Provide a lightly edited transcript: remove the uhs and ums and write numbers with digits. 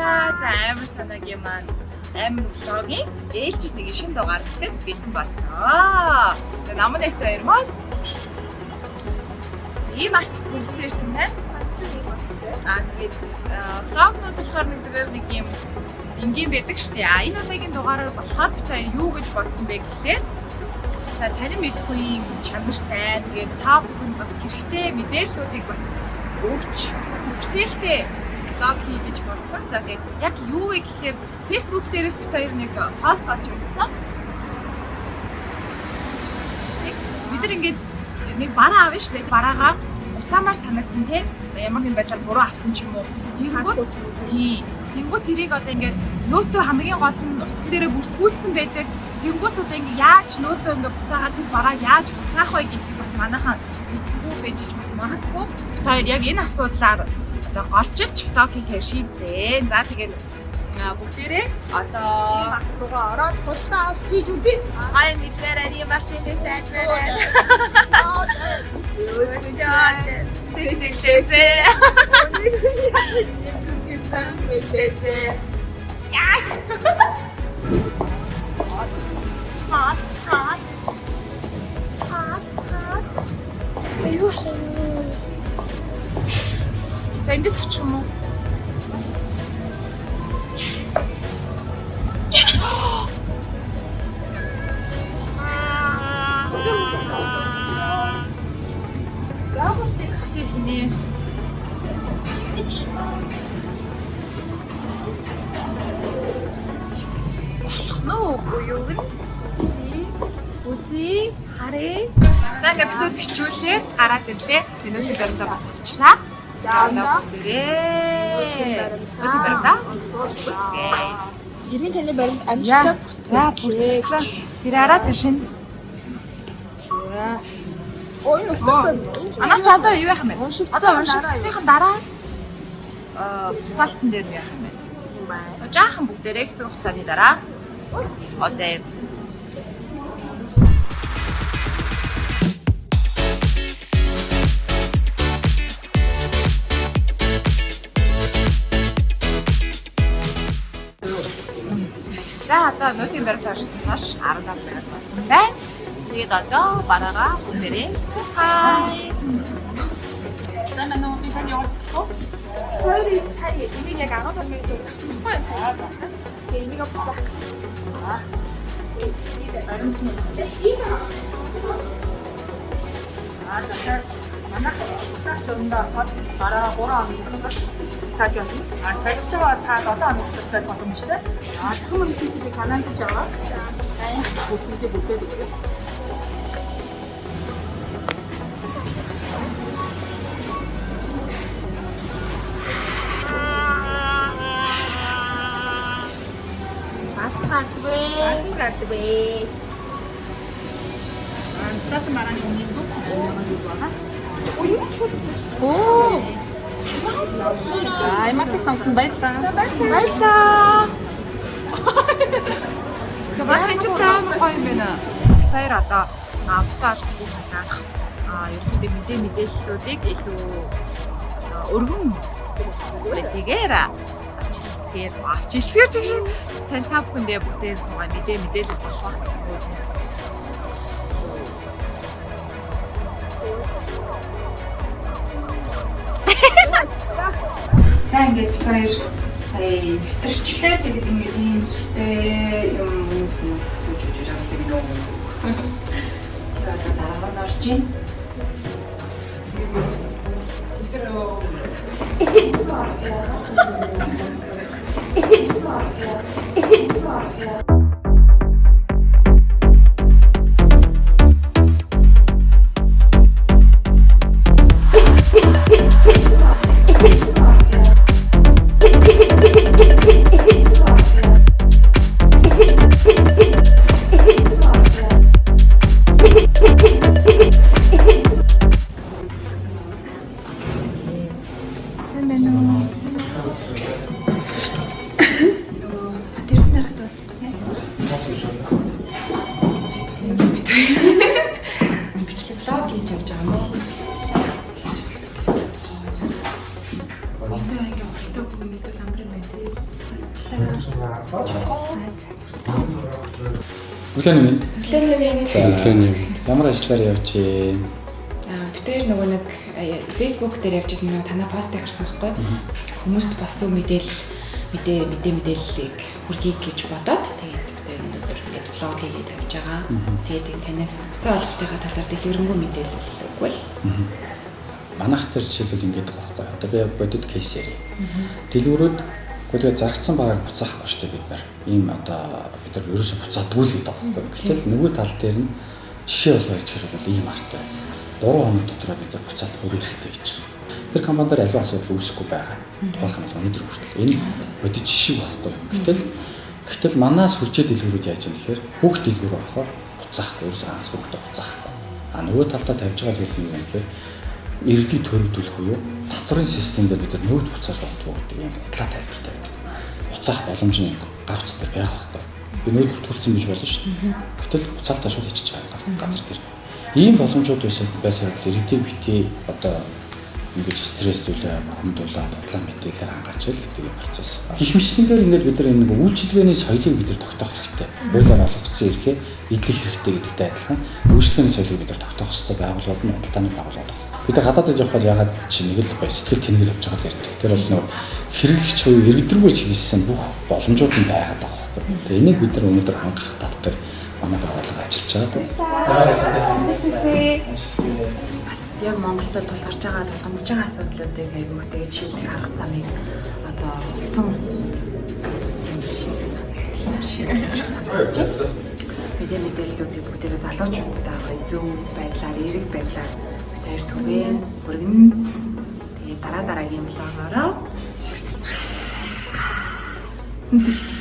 За амар санаагийн маань амар vlog-ийн ээлжит нэг шинэ дугаар гэхэд бэлэн боллоо. За намын нэгт хоёр маань за, ийм арт хүрэлцэн ирсэн байна. Аа, тэгээд vlog-нууд болохоор нэг зүгээр нэг юм энгийн байдаг штэ. А энэ удаагийн дугаараар болохоор бид хоёр юу гэж бодсон бэ гэхлээр, за, танин мэдхгүй юм чанартай, тэгээд та бүхэнд бас хэрэгтэй мэдээллүүдийг бас өгч сүртээлтэй vlog хий гэж бодсон. За, тэгээд яг юу вэ гэхлээр Facebook дээрээс бид хоёр нэг пост олж ирсэн. Нэг бид нар ингээд нэг бараа авна шүү дээ. Бараагаа буцаамаар санагдан те. Ямар нэгэн байдлаар буруу авсан ч юм уу. Тэгэнгүүт тий. Тэгэнгүүт тэрийг одоо ингээд нөөтөө хамгийн гол нь утсан дээрээ бүртгүүлсэн байдаг. Тэгэнгүүт одоо ингээд яаж нөөтөө ингээд буцаагаад тэр бараа яаж буцаах вэ гэдгийг бас манайхан мэдэхгүй байж ч бас магадгүй. Та хоёр яг энэ асуудлаар одоо голчилж vlog хийхээр шийдсэн. За, тэгээд бүгдээрээ одоо руугаа ороод худалдаа авалт хийж үзье. Гай мэдээрэй, Мартин зайдварай. Сэтгэлээсээ. Хүчсэн мэдээсээ. Хат хат. Хат хат. За, юу вэ? За, эндээс очих юм уу? Йогуртыг хатыг хинэ. Болох нь үгүй юу гэн? Үзье, харъя. За, ингээд бид бичүүлээд гараад ирлээ. Тэнүүлийн баримтаа бас авчлаа. За, одоо бүгдээрээ. Нүүтийн баримтаа. Үзье. Гэрийн таны баримт За, амжилттай. за, бүртгэсэн. Тэр араад иршин. За. Ой, устгацсан. Анаа ч одоо юу яах юм бэ? Уншигдсаны Одоо уншигдсныхан дараа цаалтан дээр нь яах юм бэ? Жаахан бүгдээрээ хэсэг хугацааны дараа. Озээ. За, одоо нүүтийн баримт оршсон цааш 17 минут болсон байна. Тэгээд одоо бараагаа бүгдээрээ цацгаая. За, манай би тань явуулчихсан. Хоёр сая энийг яг 15 минут авсан байхгүй сая. Тэгээ энийг буцаах гэсэн. Баримт нь. Аа, тэгэхээр манайх цаас өндөө ороход бараа 3 хоног цааж болно. А солиж байгаа та 7 хоног цааж боломжтой. А дахин үнэтэй каналж байгаа. Бүгдээ бүгдээ өгөх. Бас гардгүй. Гардгүй. Цаас марааны өмнө юу байгаа. Оо, За, ямартай сонгосон, баярлалаа. баярлалаа. За, манай ч сайн гоё юм байна. Бид хоёр одоо буцаа олохгүй талаарх ерөнхийдөө мэдээллүүдийг илүү одоо өргөн тэгээр авч хэлцгээр авч хэлцгээр чиг шиг тань та бүхэндээ бүгдээ тугай мэдээлэл болох байх гэсэн үгнээс. За, ингээд бид хоёр сая нэвтэрчлээ. Тэгээд ингээд ийм сүртэй юм зүүж үжиж авдаг юм уу. Тэгээд одоо дараа нь орж ийн. Сайн байна уу? Нөгөө Батэрдэн дараатай уулзсан. Бид хоёр бичлэг vlog хийж явж байгаа юм уу? Одоо ингээ хуралтай бүгнүүд амар юм байна тий. Өглөөний мэнд. Өглөөний мэнд. За, өглөөний мэнд. Ямар ажиллаар явж байна? Бид хоёр нөгөө нэг Facebook дээр явж байсан нөгөө танай постыг харсан байхгүй. Хүмүүст бас зөв мэдээлэл мэдээ мэдээ мэдээллийг хүргэе гэж бодоод тэгээд бид хоёр өнөөдөр ингээд vlog хийгээд явж байгаа. Тэгээд энэ танаас буцаа олголтынхаа талаар дэлгэрэнгүй мэдээлэл өгвөл. Манайх тэр жишээлбэл ингээд байгаа байхгүй. Одоо би бодит case ярив. Дэлгүүрүүд үгүй тэгээ зарагдсан барааг буцаахгүй шүү дээ бид нар. Ийм одоо бид нар ерөөсө буцаадгүй л гэдэг байгаа байхгүй. Гэтэл нөгөө тал дээр нь жишээ болгоо ярьж хэрэг бол ийм артай. 3 хоног дотроо бид нар буцаалт хүрэх хэрэгтэй гэж байна. Тэр компаниар аливаа асуудал үүсэхгүй байгаа. Тухайлх нь бол өнөөдөр хүртэл энэ бодит жишээ байхгүй. Гэтэл манай сүлжээ дэлгүүрүүд яаж юм гэхээр бүх дэлгүүр орохоор буцаахгүй, ерөөсөө ганц хүүхдээ буцаахгүй. А нөгөө талдаа тавьж байгаа зүйл нь юу юм гэхээр иргэдийг төрөгдүүлэх буюу татварын систем дээр бид нар нүүд буцааж болдгоо гэдэг юм худлаа тайлбар тавьдаг. Буцаах боломж нь гар утас дээр байх байхгүй. Би нүүд бүртгүүлсэн гэж болно шүү дээ. Гэтэл буцаалтаа шууд хийчих байгаа газар дээр. Ийм боломжууд байсаар л иргэдийг битгий одоо ингэж стресстүүлээ, бухимдуулаад, худлаа мэдээлэлээр хангаачил гэдэг юм процесс. Гэх мэтлэнгээр ингээд бид нар энэ нэг үйлчилгээний соёлыг бид нар тогтоох хэрэгтэй. Хуулиар олгогдсон эрхээ эдлэх хэрэгтэй гэдэгтэй адилхан үйлчилгээний соёлыг бид нар тогтоох хэрэгтэй байгууллагууд нь худалдааны байгууллагууд байна. Бид нар гадаадд явхад ягаад чи нэг л бай сэтгэл тэнэгэл явж байгаа л ярьдаг. Тэр бол нөгөө хэрэглэгч буюу иргэд рүү чиглэсэн бүх боломжууд нь байгаад байгаа байхгүй. Тэгээ энийг бид нар өнөөдөр хангах тал дээр манай байгууллага ажиллаж байгаа. Бас яг Монголд тулгарч байгаа, тулгамдж байгаа асуудлуудыг айгүйх тэгээд шийдэх арга замыг одоо олсон юм шиг санагдаж байна. Мэдээ мэдээллүүдийг бүгдээрээ залуучуудтай гоё зөв байдлаар, эерэг байдлаар бид хоёр түгээн, хүргэн. Тэгээд дараа дараагийн vlog оороо уулзцгаая. Уулзцгаая.